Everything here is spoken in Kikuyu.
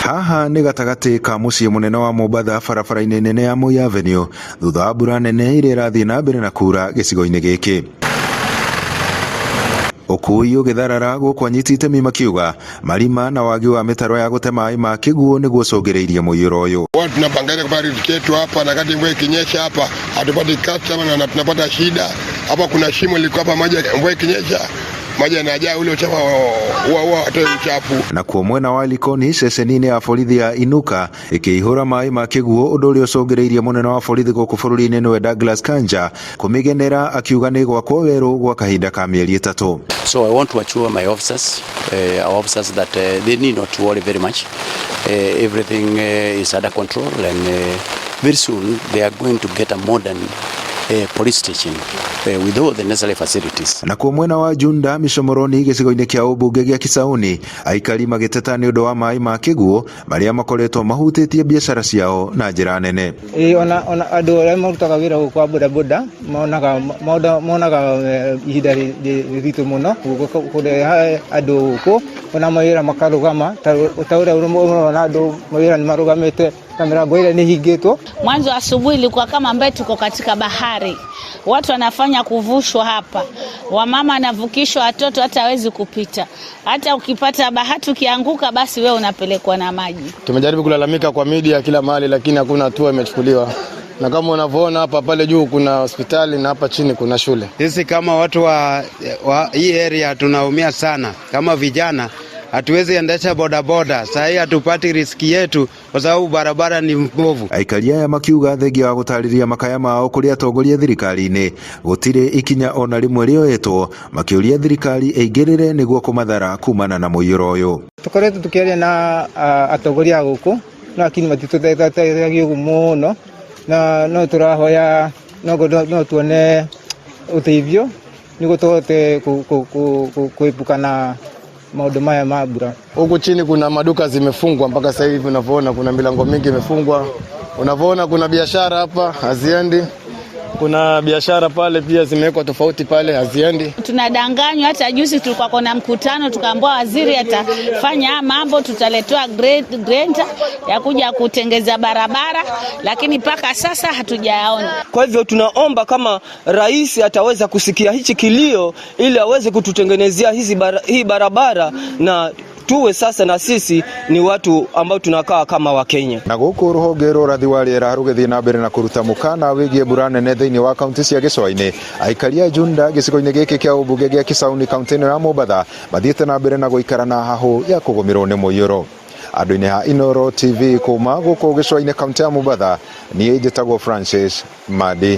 Haha nĩ gatagatĩ ka mũciĩ mũnene wa Mombatha barabara-inĩ nene ya Moi Avenue thutha wa mbura nene ĩrĩa ĩrathiĩ na mbere na kura gĩcigo-inĩ gĩkĩ. Ũkui ũgĩtharara gũkũ anyiti itemi makiuga marima na wagi wa mĩtaro ya gũte maĩ ma kĩguũ nĩguo ũcũngĩrĩirie mũiyũro ũyũ. Huwa tunapangaika kupata riziki yetu hapa, na wakati mvua ikinyesha hapa hatupati customer na tunapata shida hapa. Kuna shimo liko hapa, maji mvua ikinyesha maji yanajaa, ule uchafu huwa huwa hatoi uchafu. Nakuo mwena wa Likoni ceceni-inĩ ya borithi ya Inuka ĩkĩihũra maĩ ma kĩguũ ũndũ ũrĩa ũcũngĩrĩirie mũnene wa borithi gũkũ bũrũri-inĩ nĩwe Douglas Kanja kũmĩgenera akiuga nĩ gwakwo werũ gwa kahinda ka mĩeri ĩtatũ. So I want to assure my officers, our officers that they need not to worry very much. Everything is under control and very soon they are going to get a modern police station with all the necessary facilities. Nakuo mwena wa Junda Micomoroni gĩcigo-inĩ kĩa ũmbunge gĩa Kisauni aikari magĩteta nĩ ũndũ wa maĩ ma kĩguũ marĩa makoretwo mahutĩtie biacara ciao na njĩra nene. Ĩĩ, ona andũ arĩa marutaga wĩra gũkũ wa bodaboda monaga ihinda rĩritũ mũno kũrehe andũ gũkũ, ona mawĩra makarũgama ta ũrĩa ũrona andũ mawĩra nĩ marũgamĩte na mĩrango ĩrĩa nĩ ĩhingĩtwo. Mwanzo asubuhi ilikuwa kama ambaye tuko katika bahari, watu wanafanya kuvushwa hapa, wamama wanavukishwa, watoto hata hawezi kupita. Hata ukipata bahati ukianguka, basi wewe unapelekwa na maji. Tumejaribu kulalamika kwa media kila mahali, lakini hakuna hatua imechukuliwa, na kama unavyoona hapa pale juu kuna hospitali na hapa chini kuna shule. Sisi kama watu wa hii area tunaumia sana, kama vijana hatuwezi endesha bodaboda saa hii, hatupati riziki yetu kwa sababu barabara ni mbovu. Aikari aya makiuga thengia wa gũtarĩria makaya mao kũrĩ atongoria thirikari-inĩ gũtirĩ ikinya ona rĩmwe rĩoetwo, makĩũria thirikari ĩingĩrĩre nĩguo kũmathara kumana na mũiyũro ũyũ. Tũkoretwo tũkĩaria na atongoria a gũkũ no lakini matitũteithagia ũguo mũno, na no tũrahoya no tuone ũteithio nĩguo tũhote kuepuka na maũndũ maya ma mbura. Huku chini kuna maduka zimefungwa mpaka sasa hivi unavyoona, kuna milango mingi imefungwa. Unavyoona kuna biashara hapa haziendi, kuna biashara pale pia zimewekwa tofauti pale haziendi. Tunadanganywa. Hata juzi tulikuwa kuna mkutano, tukaambiwa waziri atafanya haya mambo, tutaletewa grader ya kuja kutengeza barabara, lakini mpaka sasa hatujayaona. Kwa hivyo tunaomba kama rais ataweza kusikia hichi kilio ili aweze kututengenezea hii barabara na tuwe sasa na sisi ni watu ambao tunakaa kama Wakenya. Na gũkũ rũhonge rwa ũrathi wa rĩera rũgĩthiĩ na mbere na kũruta mũkana wĩgiĩ mbura nene thĩinĩ wa kaunti cia gĩcũa-inĩ, aikari a Junda gĩcigo-inĩ gĩkĩ kĩa ũmbunge gĩa Kisauni kaunti ĩno ya Mombatha mathiĩte na mbere na gũikara na hahũ ya kũgũmĩrwo nĩ mũiyũro. Andũ-inĩ ha Inooro TV kuma gũkũ gĩcũa-inĩ kaunti ya Mombatha, niĩ njĩtagwo Francis Madi.